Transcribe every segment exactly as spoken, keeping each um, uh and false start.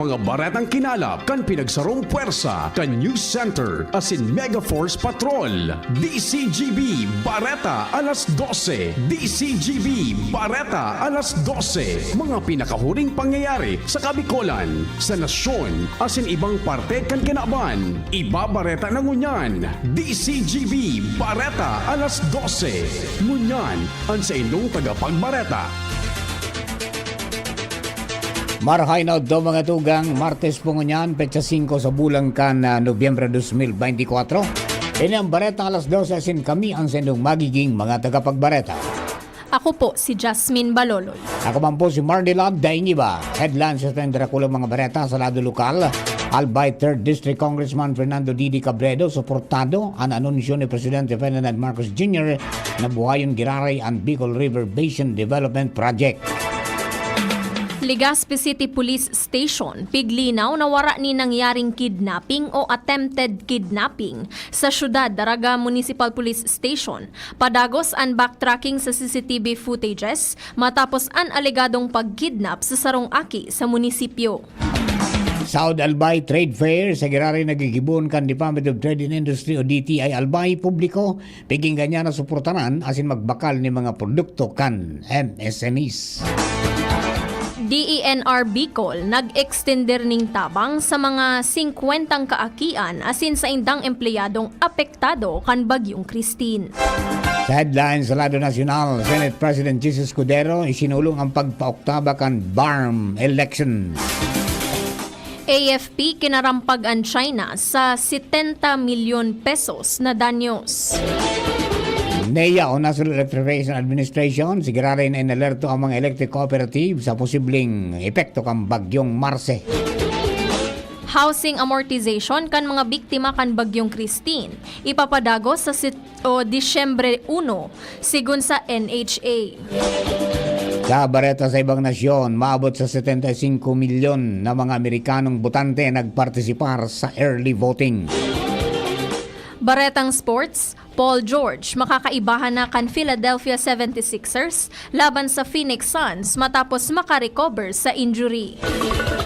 Mga baretang kinalap kan pinagsarong pwersa kan News Center asin Mega Force Patrol. D C G B Bareta alas dose. D C G B Bareta alas dose. Mga pinakahuring pangyayari sa Kabikolan, sa nasyon, asin ibang parte kan kinaban. Ibabareta na ngunyan. D C G B Bareta alas dose. Ngunyan, an saindong tagapagbareta. Marahay na udto, mga tugang, Martes po ngunyan, petsa singko sa bulan kan, ah, Nobyembre dos mil beintikwatro. Ini ang Baretang Alas Dose, asin kami ang saindong magiging mga tagapagbareta. Ako po si Jasmine Baloloy. Ako man po si Mardy Love Daingiba. Headlines sa tayong dakulang mga bareta sa lado lokal. Albay Third District Congressman Fernando Didi Cabredo suportado an anunsyo ni Presidente Ferdinand Marcos Junior na buhayon giraray an Bicol River Basin Development Project. Legazpi City Police Station, piglinaw na wara ni nangyaring kidnapping o attempted kidnapping sa syudad. Daraga Municipal Police Station, padagos an backtracking sa C C T V footages matapos an alegadong pagkidnap sa sarong aki sa munisipyo. South Albay Trade Fair sa giraray nagigibon kan Department of Trade and Industry o D T I Albay, publiko, piginggan niya na suportaran asin magbakal nin mga produkto kan M S M Es. D E N R Bicol nag-extender ning tabang sa mga singkwentang kaakian asin saindang empleyadong apektado kan Bagyong Christine. Sa headlines sa lado nasyonal, Senate President Jesus Escudero isinulong ang pagpaoktaba kan BARMM election. A F P, kinarampag an China sa setenta milyon pesos na danyos. NEA o National Electrification Administration, sigurado na inalerto ang mga electric cooperative sa posibleng epekto kan Bagyong Marce. Housing amortization kan mga biktima kan Bagyong Christine, ipapadagos sa sit-, o Disyembre uno, sigon sa N H A. Sa bareta sa ibang nasyon, maabot sa setenta y cinco milyon na mga Amerikanong botante nagpartisipar sa early voting. Baretang sports, Paul George makakaibahan na kan Philadelphia seventy-sixers laban sa Phoenix Suns matapos makarecover sa injury.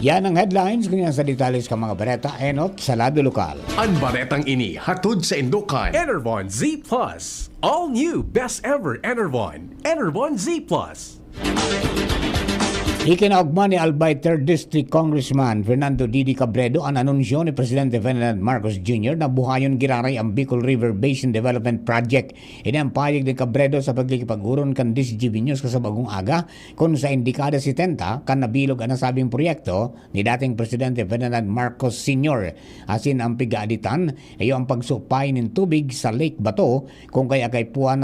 Yan ang headlines. Ngunyan sa detalye kan mga bareta, enot sa lado lokal. An baretang ini hatod saindo kan Enervon Z Plus. All new, best ever Enervon. Enervon Z Plus. Ikinaogma ni Albay Third District Congressman Fernando Didi Cabredo an anunsyo ni Presidente Ferdinand Marcos Junior na buhayon giraray ang Bicol River Basin Development Project. Ini ang pahayag ni Cabredo sa pagkikipag-oron kan D C G B News kasabagong aga, kun sa dekada setenta kan nabilog an nasabing proyekto ni dating Presidente Ferdinand Marcos Senior. Asin ang pigaaditan, iyo ang pagsupay nin tubig sa Lake Bato, kun kaya kaipuhan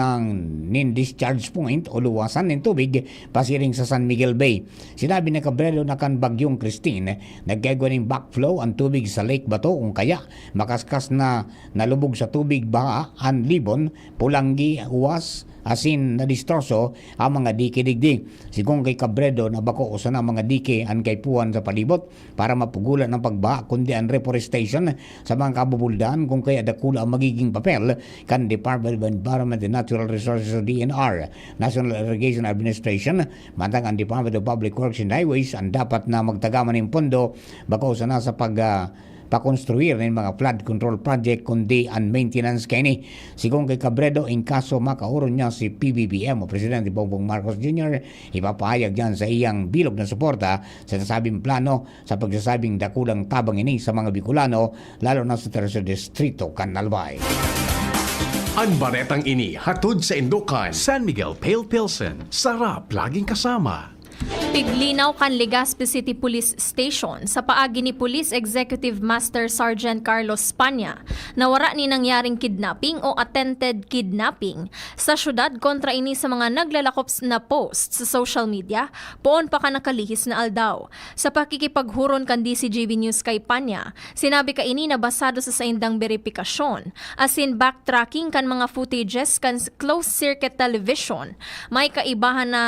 nin discharge point o luwasan nin tubig pasiring sa San Miguel Bay. Sinabi ni Cabredo na kan Bagyong Christine, nagkaigwa nin backflow an tubig sa Lake Bato, kun kaya makaskas na nalubog sa tubig baha an Libon, Polangui, Huas, asin nadistroso ang mga dike digdi. Sigon kay Cabredo na bako sana mga dike an kaipuhan sa palibot para mapugulan ang pagbaha, kundi an reforestation sa mga kabubuldan, kun kaya dakula ang magiging papel kan Department of Environment and Natural Resources o D E N R, National Irrigation Administration, mantang ang Department of Public Works and Highways ang dapat na magtagaman nin pondo, bako sana sa pag, ah, pakonstruir nin mga flood control project, kundi an maintenance kaini. Sigon kay Cabredo, in kaso makaoron niya si P B B M o Presidente Bongbong Marcos Junior, ipapahayag niyan sa iyang bilog na suporta sa nasabing plano sa pagsasabing dakulang tabang ini sa mga Bicolano, lalo na sa Tercer Distrito kan Albay. An baretang ini hatod saindo kan San Miguel Pale Pilsen. Sarap laging kasama. Piglinaw kan Legazpi City Police Station sa paagi ni Police Executive Master Sergeant Carlos Panya na wara ni nangyaring kidnapping o attempted kidnapping sa syudad kontra ini sa mga naglalakop s-, na post sa social media poon pa kan nakalihis na aldaw. Sa pakikipaghuron kan D C G B News kay Panya, sinabi kaini na basado sa saindang beripikasyon asin backtracking kan mga footages kan s-, closed circuit television, may kaibahan na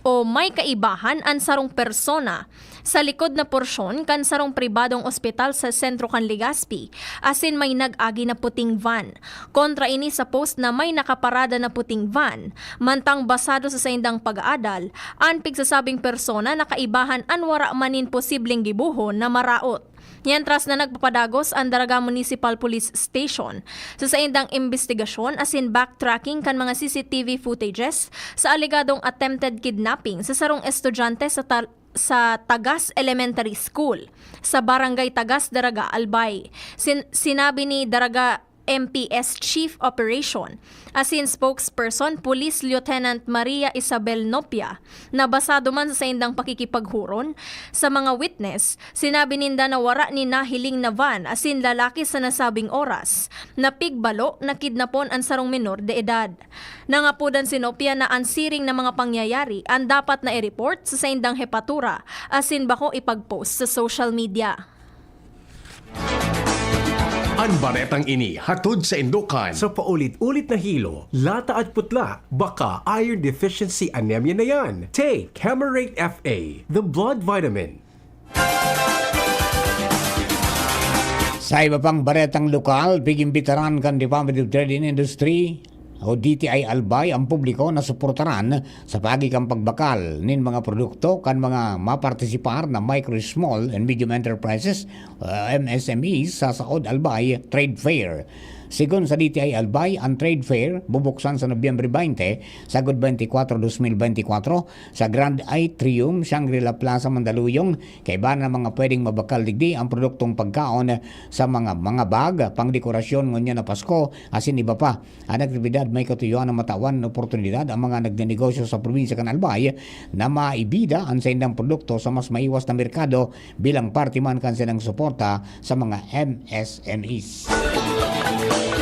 o may kaibahan an sarong persona sa likod na porsyon kan sarong pribadong ospital sa sentro kan Legazpi, asin may nag-agi na puting van. Kontra ini sa post na may nakaparada na puting van, mantang basado sa saindang pag-aadal, an pigsasabing persona na kaibahan an wara man nin posibleng gibohon na maraot. Mientras na nagpapadagos an Daraga Municipal Police Station sa saindang imbestigasyon asin backtracking kan mga C C T V footages sa alegadong attempted kidnapping sa sarong estudyante sa tal- sa Tagas Elementary School, sa Barangay Tagas, Daraga, Albay. Sin- sinabi ni Daraga M P S Chief Operation asin Spokesperson Police Lieutenant Maria Isabel Nopia na basado man sa saindang pakikipaghuron sa mga witness, sinabi ninda na wara nin nahiling na van asin lalaki sa nasabing oras na pigbalo na kidnapon an sarong menor de edad. Nangapodan si Nopia na an siring na mga pangyayari an dapat na i-report sa saindang hepatura asin bako ipag-post sa social media. An baretang ini hatod sa Indokan. Sa paulit-ulit na hilo, lata at putla, baka iron deficiency anemia na yan. Take Camerate F A, the blood vitamin. Sa iba pang baretang lokal, pigimbitaran kan Department of Trade and Industry o D T I Albay ang publiko na suportaran sa paagi kan pagbakal nin mga produkto kan mga mapartisipar na micro, small and medium enterprises o M S M Es sa Saod Albay Trade Fair. Sigon sa D T I Albay, ang trade fair bubuksan sa Nobyembre twenty sagod twenty-four, twenty-four sa Grand Atrium, Shangri-La Plaza, Mandaluyong. Kaiba na mga pwedeng mabakal digdi ang produktong pagkaon sa mga mga bag, pangdekorasyon ngunyan na Pasko, asin iba pa. An aktibidad may katuyuan na matawan nin oportunidad ang mga nagnenegosyo sa probinsya kan Albay na maibida an saindang produkto sa mas maiwas na merkado bilang parte man kan saindang suporta sa mga M S M Es.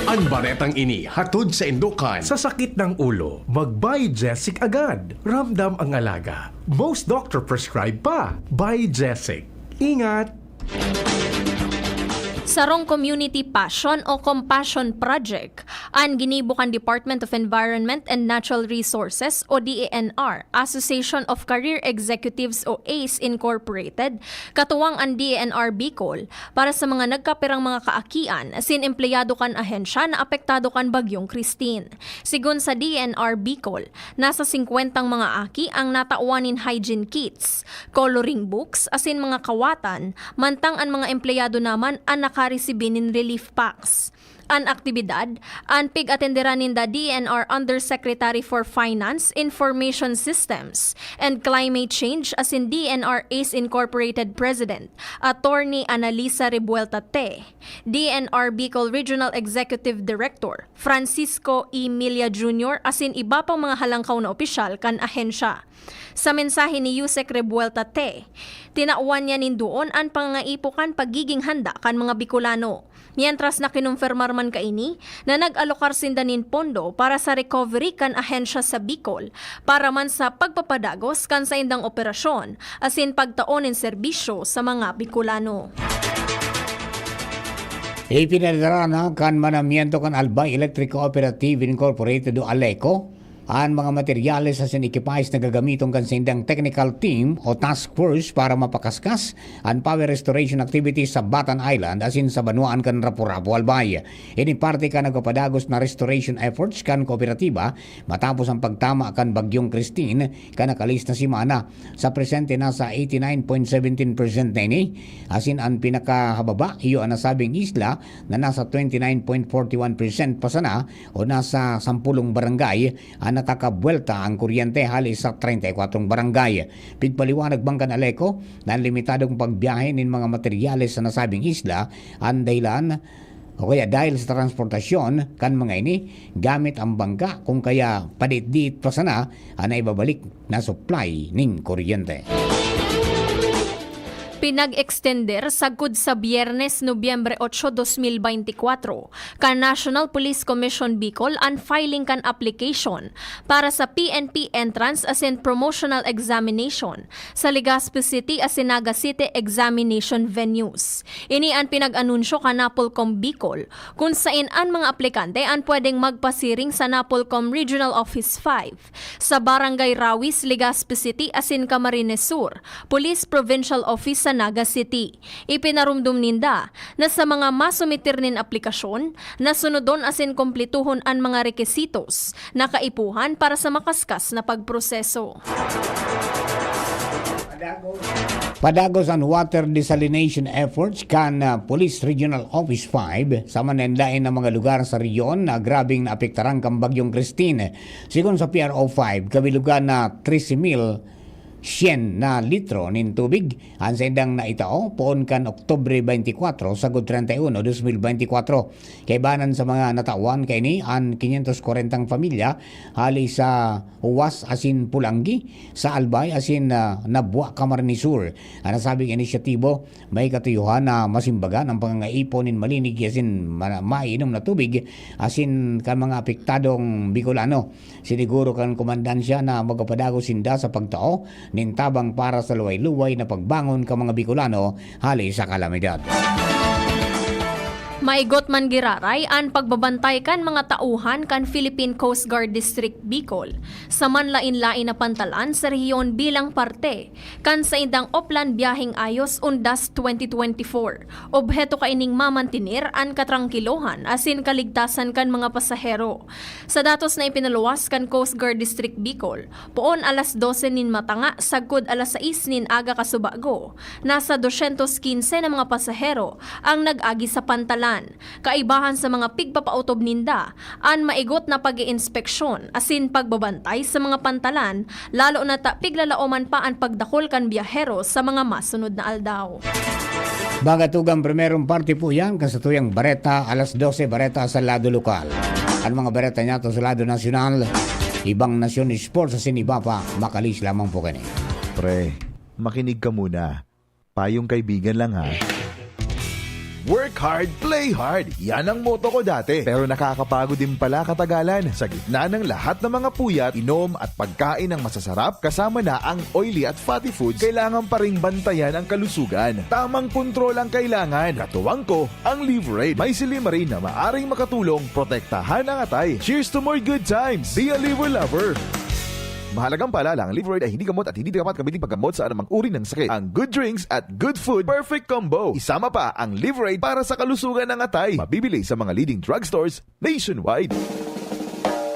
An baretang ini hatod sa Indokan. Sa sakit ng ulo, mag-Biogesic agad. Ramdam ang alaga. Most doctor prescribe pa. Biogesic. Ingat! Sarong community passion o compassion project an ginibo kan Department of Environment and Natural Resources o D E N R, Association of Career Executives o ACE Incorporated, katuwang an D E N R Bicol, para sa mga nagkapirang mga kaakian asin empleyado kan ahensya na apektado kan Bagyong Christine. Sigon sa D E N R Bicol, nasa singkwentang mga aki ang natawan nin hygiene kits, coloring books asin mga kawatan, mantang an mga empleyado naman an nakaresibi nin relief packs. An aktibidad, an pig-atenderan ninda D E N R Undersecretary for Finance, Information Systems, and Climate Change asin D E N R ACE Incorporated President, Attorney Annalisa Rebuelta Te, D E N R Bicol Regional Executive Director Francisco E. Milla Junior asin iba pang mga halangkaw na opisyal kan ahensya. Sa mensahe ni Usec Rebuelta Te, tinawan niya nin duon an pangangaipo kan pagiging handa kan mga Bicolano. Mientras na kinumpirmar man kaini na nag-alokar sinda nin pondo para sa recovery kan ahensya sa Bicol para man sa pagpapadagos kan saindang operasyon asin pagtao nin serbisyo sa mga Bicolano. Ipinadara na kan manamiento kan Albay Electric Cooperative Incorporated o ALECO an mga materyales asin ekipais na gagamiton kan saindang technical team o task force para mapakaskas an power restoration activities sa Batan Island asin sa banwaan kan Rapu-Rapu, Albay. Ini parte kan nagpapadagos na restoration efforts kan kooperatiba matapos ang pagtama kan Bagyong Christine kan nakalis na semana. Sa presente, nasa eighty nine point seventeen percent na ini, asin an pinakahababa iyo an nasabing isla na nasa twenty nine point forty one percent pa sana o nasa sampulong barangay an nakakabwelta ang kuryente hali sa treinta y cuatro barangay. Pigpaliwanag man kan ALECO na an limitadong pagbiyahe nin mga materyales sa nasabing isla an dahilan o kaya dahil sa transportasyon kan mga ini gamit ang bangka, kung kaya padit-dit pa sana an naibabalik na supply nin kuryente. Pinag-extender sagkod sa Biyernes, Nobyembre otso, dos mil beintikwatro, kan National Police Commission Bicol an filing kan application para sa P N P entrance asin promotional examination sa Legazpi City asin Naga City examination venues. Ini an pinag-anunsyo kan Napolcom Bicol, kun sain an mga aplikante an pwedeng magpasiring sa Napolcom Regional Office five, sa Barangay Rawis, Legazpi City asin Camarines Sur, Police Provincial Office sa Naga City. Ipinarumdom ninda na sa mga masumitir nin aplikasyon, nasunodon asin kumplituhon an mga rekisitos na kaipuhan para sa makaskas na pagproseso. Padagos an water desalination efforts kan ah, Police Regional Office five sa manlaen-laen na mga lugar sa rehiyon na grabeng naapektaran kan Bagyong Christine. Sigon sa P R O five, kabilugan na trese mil syen na litro nin tubig an saindang naitao poon kan Oktubre beintikwatro sagod treinta y uno, dos mil beintikwatro. Kaibanan sa mga natawan kaini an quinientos kwarentang pamilya hali sa Huas asin Pulanggi, sa Albay asin ah, Nabua, Camarines Sur. An nasabing inisyatibo may katuyohan na masimbagan ang pangangaipon nin malinig asin ma- mainom na tubig asin kan mga apektadong Bicolano. Siniguro kan komandansya na magapadagos sinda sa pagtao nin tabang para sa luway-luway na pagbangon kan mga Bicolano hali sa kalamidad. Maigot man giraray an pagbabantay kan mga tauhan kan Philippine Coast Guard District Bicol sa manlain-lain na pantalan sa rehiyon bilang parte kan saindang Oplan Biyaheng Ayos Undas twenty twenty-four. Obheto kaining mamantener an katrangkilohan asin kaligtasan kan mga pasahero. Sa datos na ipinaluwas kan Coast Guard District Bicol, poon alas dose nin matanga sagkod alas sais nin aga kasubago, nasa dosyentos kinse na mga pasahero ang nag-agi sa pantalan. Kaibahan sa mga pigpapautob ninda, an maigot na pag-iinspeksyon asin pagbabantay sa mga pantalan, lalo na ta piglalaoman pa an pagdakol kan biyahero sa mga masunod na aldaw. Mga tugang, primerong parte po yan, kasatuyang bareta, alas dose, bareta sa lado lokal. Ang mga bareta niya to sa lado nasyonal, ibang nasyon, sports, asin iba pa, makalis lamang po kani. Pre, makinig ka muna. Payong kaibigan lang ha. Work hard, play hard. Yan ang motto ko dati. Pero nakakapagod din pala katagalan. Sa gitna ng lahat ng mga puyat, inom at pagkain ng masasarap, kasama na ang oily at fatty foods, kailangan pa ring bantayan ang kalusugan. Tamang kontrol ang kailangan. Katuwang ko, ang Liverade. May silymarin na maaring makatulong protektahan ang atay. Cheers to more good times! Be a Liver Lover! Mahalagang paalala, ang Liverade ay hindi gamot at hindi dapat gamitin paggamot sa anumang uri ng sakit. Ang good drinks at good food, perfect combo. Isama pa ang Liverade para sa kalusugan ng atay. Mabibili sa mga leading drugstores nationwide.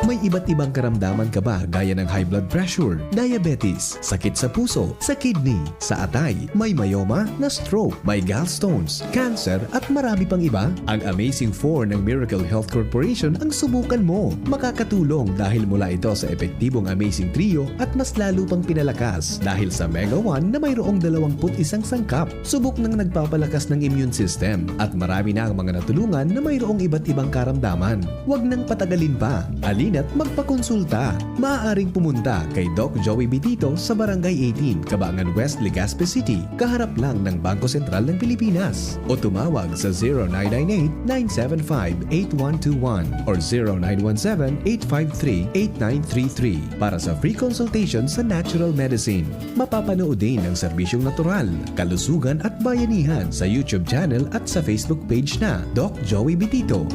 May iba't ibang karamdaman ka ba gaya ng high blood pressure, diabetes, sakit sa puso, sa kidney, sa atay, may myoma, na stroke, may gallstones, cancer, at marami pang iba? Ang Amazing four ng Miracle Health Corporation ang subukan mo. Makakatulong dahil mula ito sa epektibong Amazing Trio at mas lalo pang pinalakas dahil sa Mega one na mayroong dalawampu't isang sangkap. Subok nang nagpapalakas ng immune system at marami na ang mga natulungan na mayroong iba't ibang karamdaman. Huwag nang patagalin pa. Halina't magpakonsulta. Maaaring pumunta kay Doc Joey Bitito sa Barangay eighteen, Cabangan West, Legazpi City, kaharap lang ng Bangko Sentral ng Pilipinas. O tumawag sa zero nine nine eight, nine seven five, eight one two one or zero nine one seven, eight five three, eight nine three three para sa free consultation sa natural medicine. Mapapanood din ang serbisyong natural, kalusugan at bayanihan sa YouTube channel at sa Facebook page na Doc Joey Bitito.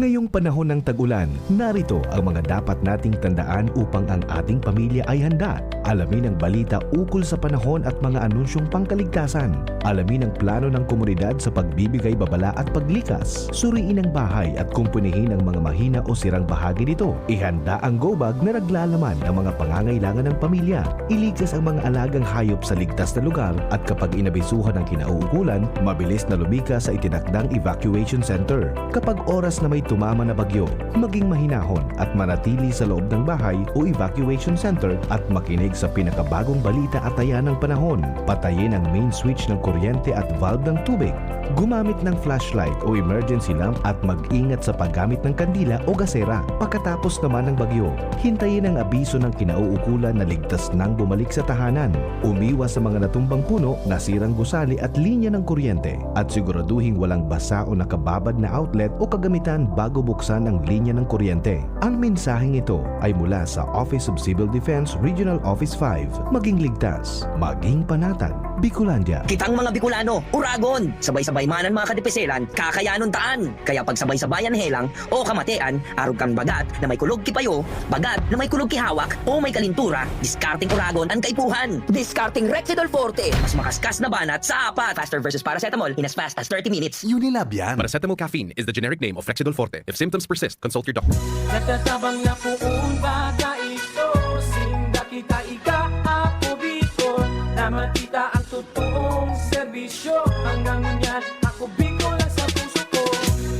Ngayong panahon ng tag-ulan, narito ang mga dapat nating tandaan upang ang ating pamilya ay handa. Alamin ang balita ukol sa panahon at mga anunsyong pangkaligtasan. Alamin ang plano ng komunidad sa pagbibigay babala at paglikas. Suriin ang bahay at kumpunihin ang mga mahina o sirang bahagi nito. Ihanda ang go bag na naglalaman ng mga pangangailangan ng pamilya. Iligtas ang mga alagang hayop sa ligtas na lugar at kapag inabisuhan ang kinauukulan, mabilis na lumikas sa itinakdang evacuation center. Kapag oras na may tumama na bagyo, maging mahinahon at manatili sa loob ng bahay o evacuation center at makinig Sa pinakabagong balita at taya ng panahon, patayin ang main switch ng kuryente at valve ng tubig. Gumamit ng flashlight o emergency lamp at mag-ingat sa paggamit ng kandila o gasera. Pagkatapos naman ng bagyo, hintayin ang abiso ng kinauukulan na ligtas nang bumalik sa tahanan. Umiwas sa mga natumbang puno, nasirang gusali at linya ng kuryente. At siguraduhing walang basa o nakababad na outlet o kagamitan bago buksan ang linya ng kuryente. Ang mensaheng ito ay mula sa Office of Civil Defense Regional Office five. Maging ligtas, maging panatag. Bicolandia. Kitang mga Bicolano, uragon! Sabay-sabay man an mga kadepeselan, kakayanon taan! Kaya pagsabay-sabayan helang o kamatean, arog kan bagat na may kulog ki payo, bagat na may kulog ki hawak, o may kalintura, diskarteng uragon an kaipuhan! Diskarteng Rexidol Forte, mas makaskas na banat sa apat! Faster versus paracetamol in as fast as thirty minutes! Unilab yan. Paracetamol caffeine is the generic name of Rexidol Forte. If symptoms persist, consult your doctor. Nagtatabang na poon baga ito. Sinda kita ika, Ako Bicol, na makita ang totoong serbisyo. Hanggang ngunyan, Ako Bicol ang sa puso ko.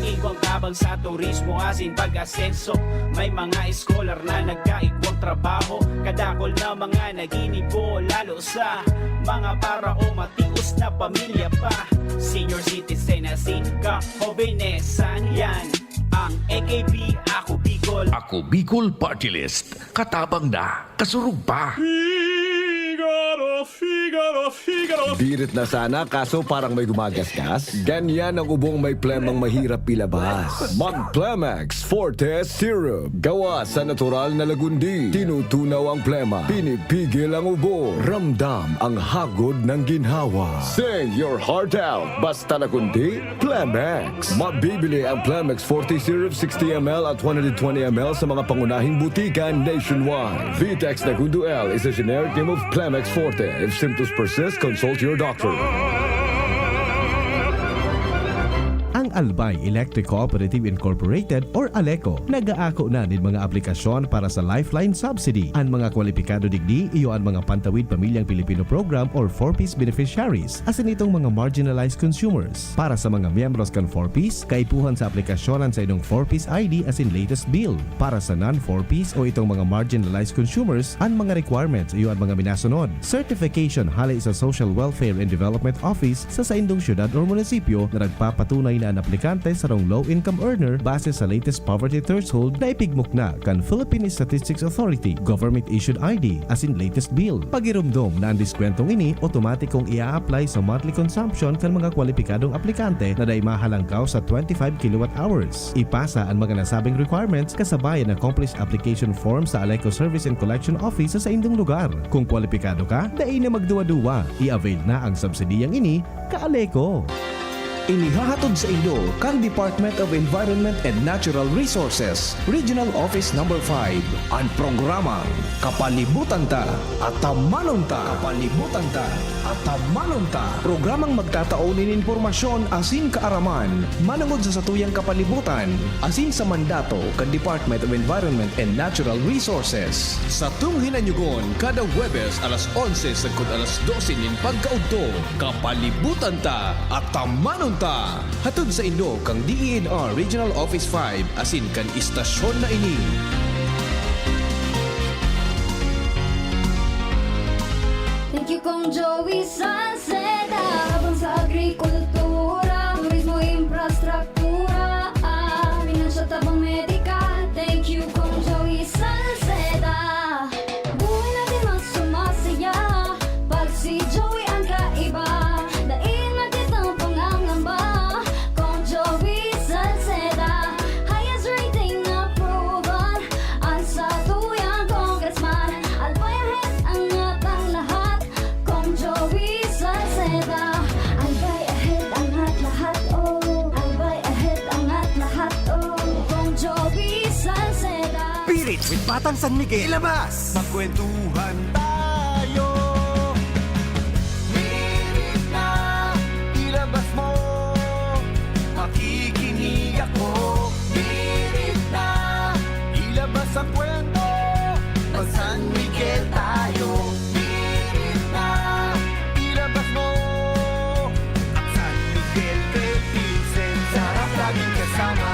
Igwang tabang sa turismo asin pag-asenso. May mga eskolar na nagkaigwang trabaho. Kadakol na mga naginibo, lalo sa mga para o matios na pamilya pa. Senior citizen asin ka, hobenesan yan. Ang A K P, Ako Bicol. Ako Bicol Party List. Katabang na, kasurog pa. Figaro, Figaro, Figaro. Birit na sana, kaso parang may gumagasgas. Ganyan ang ubong may plemang mahirap ilabas. Mag Plemex Forte Syrup. Gawa sa natural na lagundi. Tinutunaw ang plema. Pinipigil ang ubo. Ramdam ang hagod ng ginhawa. Sing your heart out. Basta lagundi, Plemex. Mabibili ang Plemex forty Syrup sixty M L at one hundred twenty M L sa mga pangunahing butika nationwide. Vitex Nagundo L is a generic name of Plemex Forte. If symptoms persist, consult your doctor. Ang Albay Electric Cooperative Incorporated or ALECO nag-aako na nin mga aplikasyon para sa Lifeline Subsidy. An mga kwalipikado digdi iyo an mga Pantawid Pamilyang Pilipino Program or four Ps beneficiaries, asin itong mga marginalized consumers. Para sa mga miyembros kan four Ps, kaipuhan sa aplikasyon an saindong four Ps I D asin latest bill. Para sa non-four Ps o itong mga marginalized consumers, an mga requirements iyo an mga minasunod: certification hale sa Social Welfare and Development Office sa saindong syudad or munisipyo na nagpapatunay na an aplikante sarong low-income earner base sa latest poverty threshold na ipigmukna kan Philippine Statistics Authority, government-issued I D, asin latest bill. Pagiromdom na an diskwentong ini otomatikong ia-apply sa monthly consumption kan mga kwalipikadong aplikante na dai mahalangkaw sa twenty-five kilowatt hours. Ipasa an mga nasabing requirements kasabay an accomplished application form sa ALECO Service and Collection Office sa saindong lugar. Kung kwalipikado ka, dai na magduwa-duwa. I-avail na ang subsidiyang ini, ka-ALECO. Inihahatod saindo kan Department of Environment and Natural Resources, Regional Office Number five, an programang Kapalibutan Ta, Atamanon Ta. Kapalibutan Ta, Atamanon Ta. Programang magtatao nin impormasyon asin kaaraman manongod sa satuyang kapalibutan asin sa mandato kan Department of Environment and Natural Resources. Satong hinanyugon kada Huwebes alas onse sagkod alas dose nin pagkaudto. Kapalibutan Ta, Atamanon Ta! Hatod saindo kan D E N R Regional Office five asin kan istasyon na ini. Thank you, Kong Joey Salceda. Habang sa agrikultura, turismo, infrastruktura, ah, financial tabang medikal. Thank you, Kong Joey Salceda. Buhay natin mas sumasaya pag si Joey ang kaiba. Dai na kitang pangangamba, Kong Joey Salceda. Highest rating approval ang satuyang congressman. Albay ahead, angat ang lahat, Kong Joey Salceda. Albay ahead, angat lahat, oh. Albay ahead, angat lahat, oh. Kong Joey Salceda. Pirit with Batang San Miguel. Ilabas! Magkwentuhan tayo. Pirit na, ilabas mo. Makikinig ako. Pirit na, ilabas ang kwento. Mag San Miguel tayo. Pirit na, ilabas mo. San Miguel Philippines, sarap laging kasama.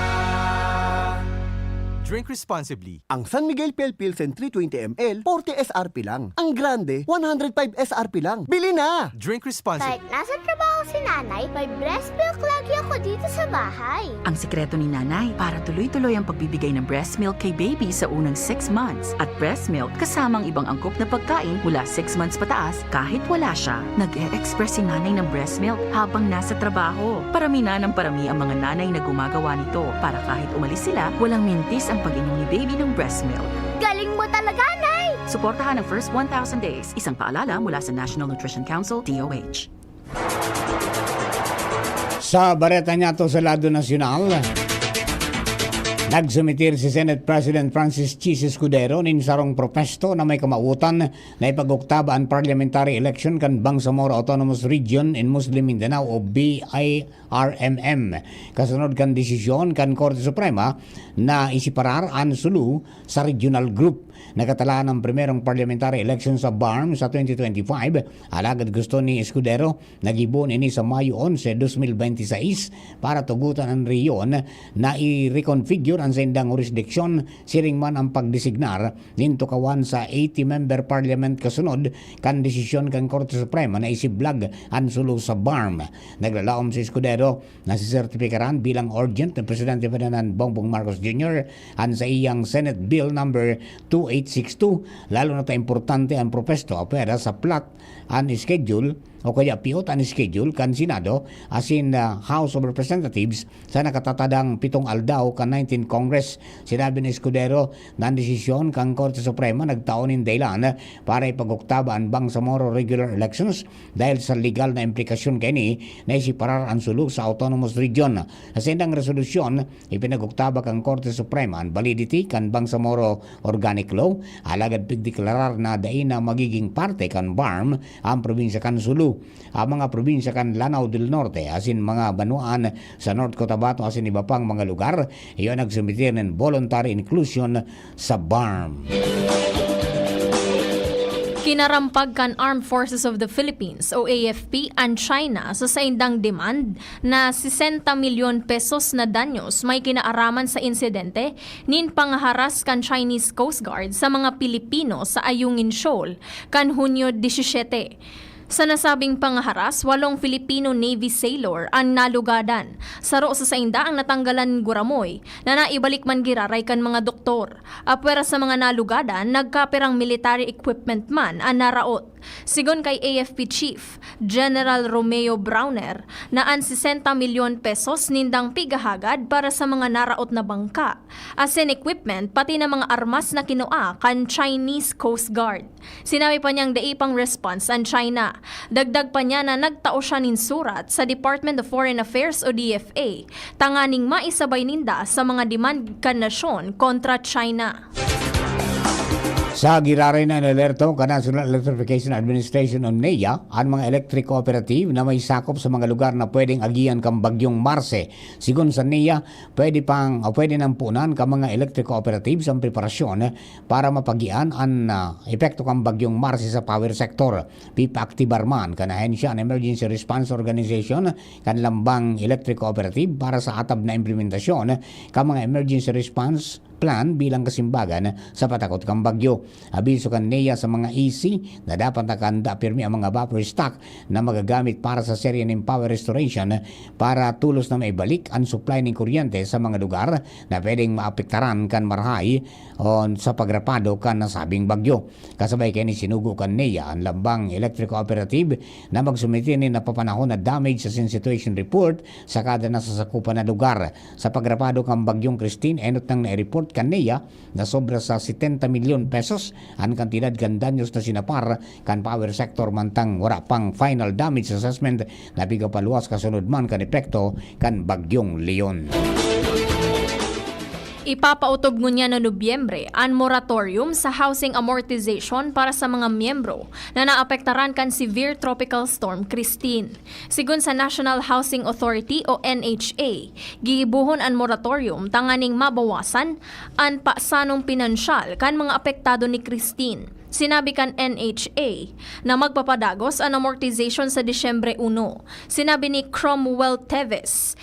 Drink responsibly. Ang San Miguel Pale Pilsen three twenty M L, forty S R P lang. Ang Grande, one hundred five S R P lang. Bili na! Drink responsibly. Kahit nasa trabaho si nanay, may breast milk lagi ako dito sa bahay. Ang sikreto ni nanay para tuloy-tuloy ang pagbibigay ng breast milk kay baby sa unang six months at breast milk kasamang ibang angkop na pagkain mula six months pataas kahit wala siya. Nag-e-express si nanay ng breast milk habang nasa trabaho. Parami na ng parami ang mga nanay na gumagawa nito para kahit umalis sila, walang mintis ang pag-inom ni baby ng breast milk. Galing mo talaga, Nay! Suportahan ang first one thousand days. Isang paalala mula sa National Nutrition Council, D O H. Sa bareta niya to sa lado nasyonal, nagsumitir si Senate President Francis Chiz Escudero nin sarong propesto na may kamawotan na ipag-oktaba an parliamentary election kan Bangsamoro Autonomous Region in Muslim Mindanao o B I R M M. Kasunod kan desisyon kan Korte Suprema na isiparar an Sulu sa regional group. Nakatalaan ang primerong parliamentary election sa BARMM sa twenty twenty-five, alagad gusto ni Escudero na gibohon ini sa Mayo onse, dos mil bente y seis para tugotan an rehiyon na i-reconfigure an saindang hurisdiksyon, siring man ang pagdesignar nin tukawan sa eighty-member parliament kasunod kan desisyon kan Korte Suprema na isiblag an Sulu sa BARMM. Naglalaom si Escudero na sisertipikaran bilang urgent ni Presidente Ferdinand Bongbong Marcos Junior an saiyang Senate Bill Number two eight six two, lalo na ta importante an propesto apwera sa plat an schedule o kaya piot an schedule kan Senado asin, ah, House of Representatives sa nakatatadang pitong aldaw kan nineteenth Congress. Sinabi ni Escudero na an desisyon kan Korte Suprema nagtao nin dahilan para ipag-oktaba an Bangsamoro regular elections dahil sa legal na implikasyon kaini na isiparar an Sulu sa Autonomous Region. Sa saindang resolusyon, ipinag-oktaba kan Korte Suprema an validity kan Bangsamoro Organic Law, alagad pigdeklarar na dai na magiging parte kan BARMM ang probinsya kan Sulu. Ang mga probinsya kan Lanao del Norte asin mga banwaan sa North Cotabato asin iba pang mga lugar, iyo nagsumitir nin voluntary inclusion sa BARMM. Kinarampag kan Armed Forces of the Philippines o A F P an China sa saindang demand na sesenta milyon pesos na danyos may kinaaraman sa insidente nin pangharas kan Chinese Coast Guard sa mga Pilipino sa Ayungin Shoal kan Hunyo disisiyete. Sa nasabing pangharas, walong Filipino Navy sailor an nalugadan. Saro sa sainda ang natanggalan nin guramoy na naibalik man giraray kan mga doktor. Apwera sa mga nalugadan, nagkapirang military equipment man an naraot. Sigon kay A F P Chief General Romeo Browner na an sesenta milyon pesos nindang pigahagad para sa mga naraot na bangka asin equipment pati na mga armas na kinua kan Chinese Coast Guard. Sinabi pa niyang dai pang response an China. Dagdag pa niya na nagtao siya nin surat sa Department of Foreign Affairs o D F A tanganing maisabay ninda sa mga demand kan nasyon kontra China. Sa giraray na inalerto kan National Electrification Administration o NEA an mga electric cooperative na may sakop sa mga lugar na pwedeng agihan kan Bagyong Marce. Sigon sa NEA, pwede pang o pwede nang punan kan mga electric cooperatives ang preparasyon para mapagian an, ah, epekto kan Bagyong Marce sa power sector. Pipaaktibar man kan ahensya an Emergency Response Organization kan lambang electric cooperative para sa atab na implementasyon kan mga emergency response plan bilang kasimbagan sa patakot kan bagyo. Abiso kan NEA sa mga E C na dapat nakahanda pirmi ang mga buffer stock na magagamit para sa serye nin power restoration para tolos na maibalik an supply nin kuryente sa mga lugar na pwedeng maapektaran kan marahay o sa pagrapado kan nasabing bagyo. Kasabay kaini, sinugo kan NEA an lambang electric cooperative na magsumite nin napapanahon na damage asin situation report sa kada nasasakupan na lugar. Sa pagrapado kan Bagyong Christine, enot nang nai-report kan NEA na sobra sa setenta milyon pesos an kantidad kan danyos na sinapar kan power sector, mantang wara pang final damage assessment na pigapaluwas kasunod man kan epekto kan Bagyong Leon. Ipapaotob ngunyan na Nobyembre an moratorium sa housing amortization para sa mga miyembro na naapektaran kan severe Tropical Storm Christine. Sigon sa National Housing Authority o N H A, gigibohon an moratorium tanganing mabawasan an pasanong pinansyal kan mga apektado ni Christine. Sinabi kan N H A na magpapadagos an amortization sa Disyembre uno. Sinabi ni Cromwell Teves,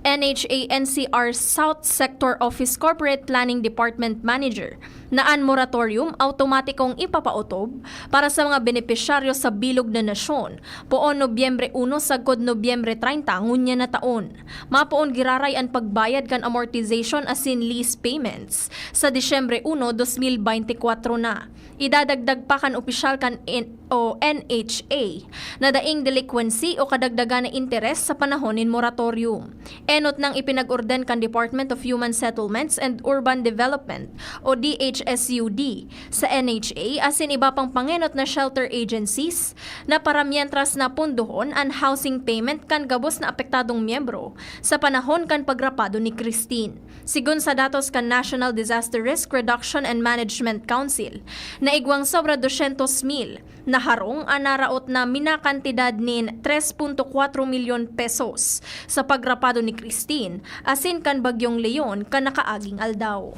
N H A N C R South Sector Office Corporate Planning Department Manager na an moratorium awtomatikong ipapaotob para sa mga benepisyaryo sa bilog na nasyon, poon Nobyembre uno sagkod Nobyembre treinta ngunyan na taon. Mapoon giraray an pagbayad kan amortization asin lease payments sa Disyembre uno, dos mil beintikwatro na. Idadagdag pa kan opisyal kan N-, o N H A na daing delinquency o kadagdagan na interes sa panahon nin moratorium. Enot nang ipinag-orden kan Department of Human Settlements and Urban Development o D H S U D sa N H A asin iba pang pangenot na shelter agencies na para mientras na pundohon an housing payment kan gabos na apektadong miyembro sa panahon kan pagrapado ni Christine. Sigon sa datos kan National Disaster Risk Reduction and Management Council, naigwang sobra dosyentos mil na harong an naraot na minakantidad nin tres punto kwatro milyon pesos sa pagrapado ni Christine asin kan Bagyong Leon kan nakaaging aldaw.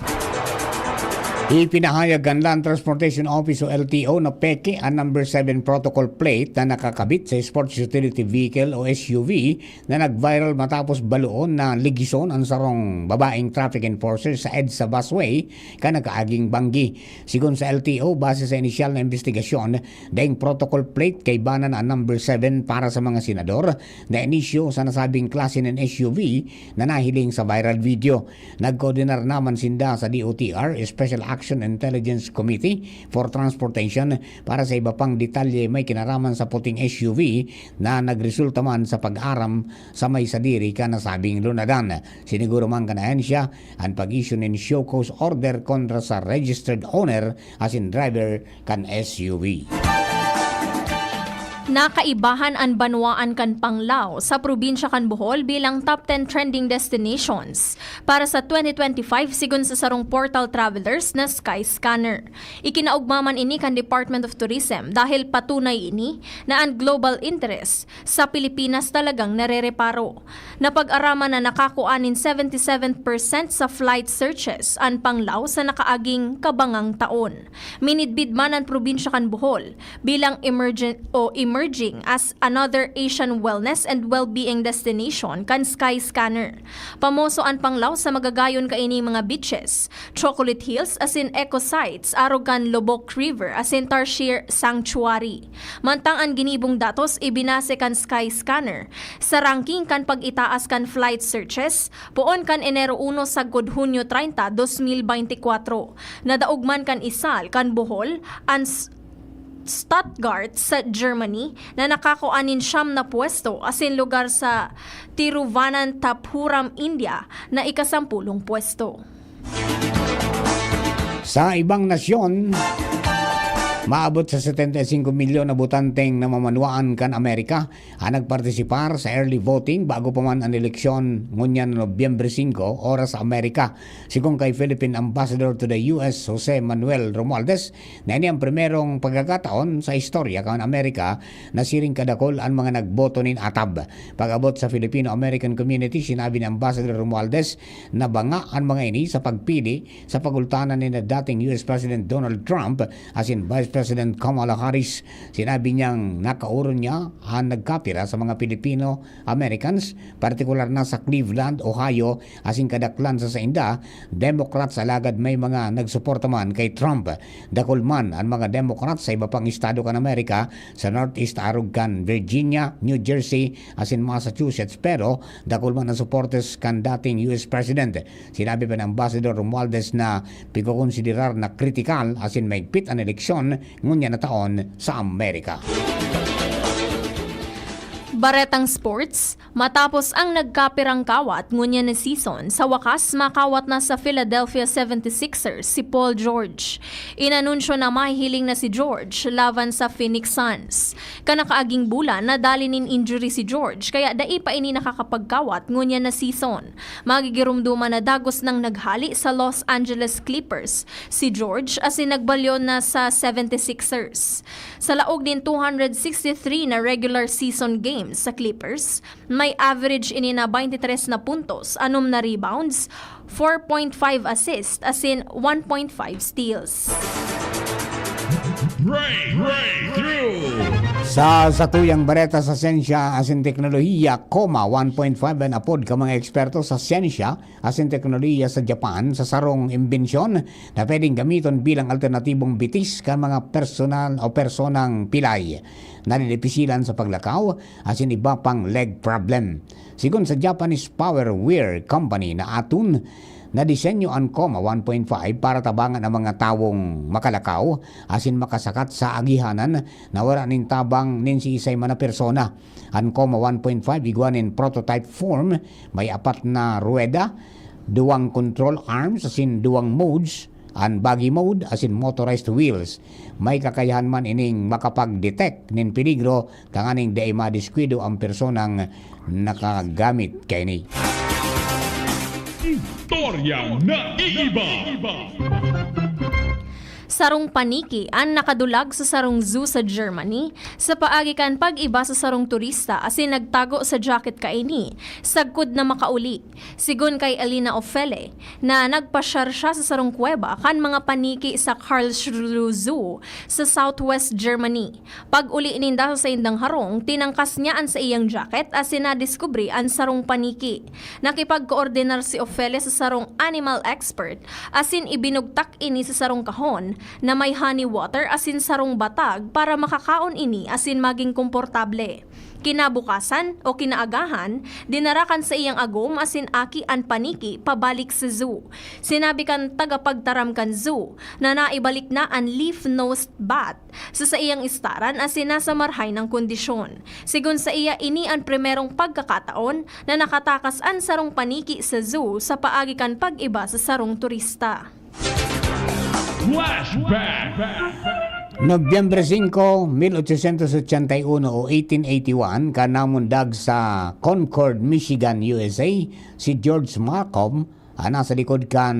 Ipinahayag kan Land Transportation Office o L T O na peke an number seven protocol plate na nakakabit sa sports utility vehicle o S U V na nag-viral matapos baloon na ligison an sarong babaeng traffic enforcer sa EDSA busway kan nakaaging banggi. Sigon sa L T O, base sa inisyal na imbestigasyon, daing protocol plate kaiba na an number seven para sa mga senador na inisyu sa nasabing klase nin S U V na nahiling sa viral video. Nagkoordinar naman sinda sa D O T R, Special Action Intelligence Committee for Transportation, para sa iba pang detalye may kinaraman sa puting S U V na nagresulta man sa pag-aram sa may sadiri kan nasabing lunadan. Siniguro man kan ahensya an pag-issue nin show cause order kontra sa registered owner asin driver kan S U V. Nakaibahan an banwaan kan Panglao sa probinsya kan Bohol bilang top ten trending destinations para sa twenty twenty-five, sigon sa sarong portal travelers na Skyscanner. Ikinaogma man ini kan Department of Tourism dahil patunay ini na an global interest sa Pilipinas talagang narereparo. Napag-araman na nakakua nin seventy seven percent sa flight searches an Panglao sa nakaaging kabangang taon. Minidbid man an probinsya kan Bohol bilang emergent o emerging as another Asian wellness and well-being destination kan Skyscanner. Pamoso an Panglao sa magagayon kaini mga beaches, chocolate hills asin eco sites arog kan Loboc River asin Tarsier Sanctuary. Mantang an ginibong datos ibinase kan Skyscanner sa ranking kan pag-itaas kan flight searches poon kan Enero uno sagkod Hunyo treinta, dos mil beintikwatro. Nadaog man kan isal kan Bohol an S-, Stuttgart sa Germany na nakakua nin siyam na pwesto asin lugar sa Tiruvananthapuram, India na ikasampulong pwesto. Sa ibang nasyon, maabot sa setenta y cinco milyon na botanteng namamanwaan kan Amerika ang nagpartisipar sa early voting bago pa man an eleksyon ngunyan na Nobyembre singko, oras sa Amerika. Sigon kay Philippine Ambassador to the U S, Jose Manuel Romualdez, na ini ang primerong pagkakataon sa istorya kan Amerika na siring kadakol an mga nagboto nin atab. Pag-abot sa Filipino-American community, sinabi ni Ambassador Romualdez na banga an mga ini sa pagpili sa pagultanan ni na dating U S President Donald Trump asin Vice President Kamala Harris. Sinabi niyang nakaoron niya an nagkapira sa mga Pilipino-Americans, partikular na sa Cleveland, Ohio, asin kadaklan sa sainda, Democrats, alagad may mga nagsuporta man kay Trump. Dakul man an mga Democrats sa iba pang estado kan Amerika, sa Northeast arog kan Virginia, New Jersey, asin Massachusetts, pero dakul man an supporters kan dating U S President. Sinabi pa ni Ambassador Romualdez na pigkokonsiderar na kritikal asin mahigpit an eleksyon ngunyan na taon sa Amerika. Baretang sports, matapos ang nagkapirang kawat ngunyan na season, sa wakas makawat na sa Philadelphia seventy-sixers si Paul George. Inanunsyo na mahihiling na si George laban sa Phoenix Suns. Kan nakaaging bulan, nadali nin injury si George, kaya dai pa ini nakakapagkawat ngunyan na season. Magigiromdoman na dagos nang naghali sa Los Angeles Clippers si George asin nagbalyon na sa seventy-sixers. Sa laog nin two hundred sixty-three na regular season games sa Clippers, may average ini na twenty-three na puntos, anom na rebounds, four point five assist, asin one point five steals. Break, breakthrough. Sa satuyang bareta sa siyensya asin teknolohiya, COMA one point five an apod kan mga eksperto sa siyensya asin teknolohiya sa Japan sa sarong imbensyon na pwedeng gamiton bilang alternatibong bitis kan mga personal o personang pilay, nadidipisilan sa paglakaw, asin iba pang leg problem. Sigon sa Japanese Power Wear Company na aton, nadisenyo an COMA one point five para tabangan ang mga tawong makalakaw asin makasakat sa agihanan na wara nin tabang nin siisay man na persona. An COMA one point five igwa nin prototype form, may apat na ruweda, duwang control arms asin duwang modes, an buggy mode asin motorized wheels. May kakayahan man ining makapag-detect nin peligro tanganing dai madiskuido ang personang nakagamit kaini. Istoryang naiiba. Sarong paniki an nakadulag sa sarong zoo sa Germany sa paagi kan pag-iba sa sarong turista asin nagtago sa jacket kaini sagkod na makauli. Sigon kay Elina Ofele, na nagpasyar siya sa sarong kuweba kan mga paniki sa Karlsruhe Zoo sa Southwest Germany. Pag-uli ninda sa saindang harong, tinangkas niya an saiyang jacket asin nadiskubre an sarong paniki. Nakipagkoordinar si Ofele sa sarong animal expert asin ibinugtak ini sa sarong kahon na may honey water asin sarong batag para makakaon ini asin magin komportable. Kinabukasan o kinaagahan, dinara kan saiyang agom asin aki an paniki pabalik sa zoo. Sinabi kan tagapagtaram kan zoo na naibalik na an leaf-nosed bat sa saiyang istaran asin nasa marhay nang kondisyon. Sigon saiya, ini an primerong pagkakataon na nakatakas an sarong paniki sa zoo sa paagi kan pag-iba sa sarong turista. Flashback. Nobyembre singko, mil ochocientos ochenta y uno o eighteen eighty-one, kan namundag sa Concord, Michigan, U S A, si George Marcum, an nasa likod kan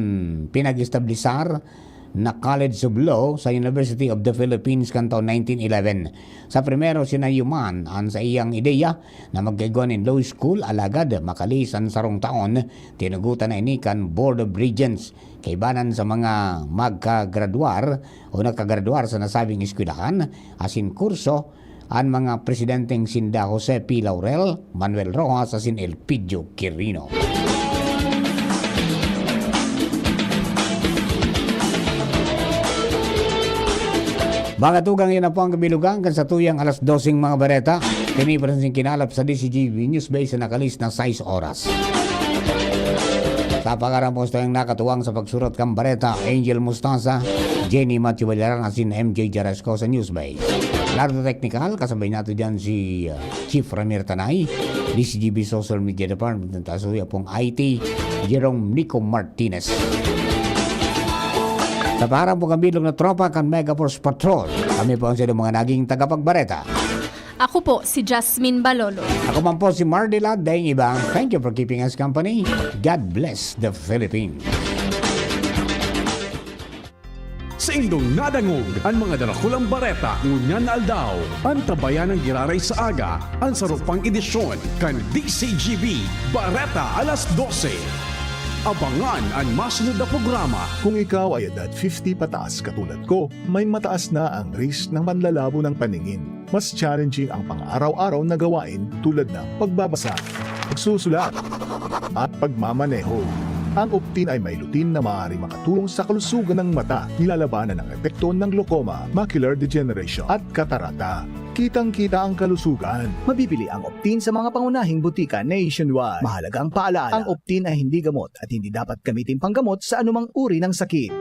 pinag-establisar na College of Law sa University of the Philippines kan taon nineteen eleven. Sa primero, sinayuman an saiyang ideya na magkaigwa nin law school, alagad makalihis an sarong taon, tinugotan na ini kan Board of Regents. Kaibanan sa mga magkagraduar o nakagraduar sa nasabing eskwelahan asin kurso, an mga presidenteng sinda Jose P. Laurel, Manuel Roxas asin Elpidio Quirino. Mga tugang, yan na po ang kabilugan kan satuyang alas doseng mga bareta. Kini pa rin sing kinalap sa D C G B News Base na nakalis na sais oras. Sa pangaran po sa tuyang nakatuwang sa pagsurat kan bareta, Angel Mostaza, Jenny Matthew Valeraran asin M J Jarasco sa News Base. Nardo Technical, kasabay nato dyan si uh, Chief Ramir Tanay, D C G B Social Media Department, ng Tasuya pong I T, Jerome Nico Martinez. Sa pangaran po kan bilog na tropa kan Mega Force Patrol, kami po ang sa mga naging tagapagbareta. Ako po si Jasmine Balolo. Ako man po si Mardy Lad, daing iba. Thank you for keeping us company. God bless the Philippines. Saindong nadangog an mga darakulang bareta ngunyan na aldaw. Antabayan an giraray sa aga, an saro pang edisyon kan D C G B Bareta alas dose. Abangan an masunod na programa. Kung ikaw ay edad fifty pataas katulad ko, may mataas na ang risk ng panlalabo ng paningin. Mas challenging ang pang-araw-araw na gawain tulad ng pagbabasa, pagsusulat, at pagmamaneho. Ang Optin ay may lutein na maaaring makatulong sa kalusugan ng mata, nilalabanan ang epekto ng glaucoma, macular degeneration, at katarata. Kitang-kita ang kalusugan. Mabibili ang Optin sa mga pangunahing butika nationwide. Mahalagang paalala, ang Optin ay hindi gamot at hindi dapat gamitin panggamot sa anumang uri ng sakit.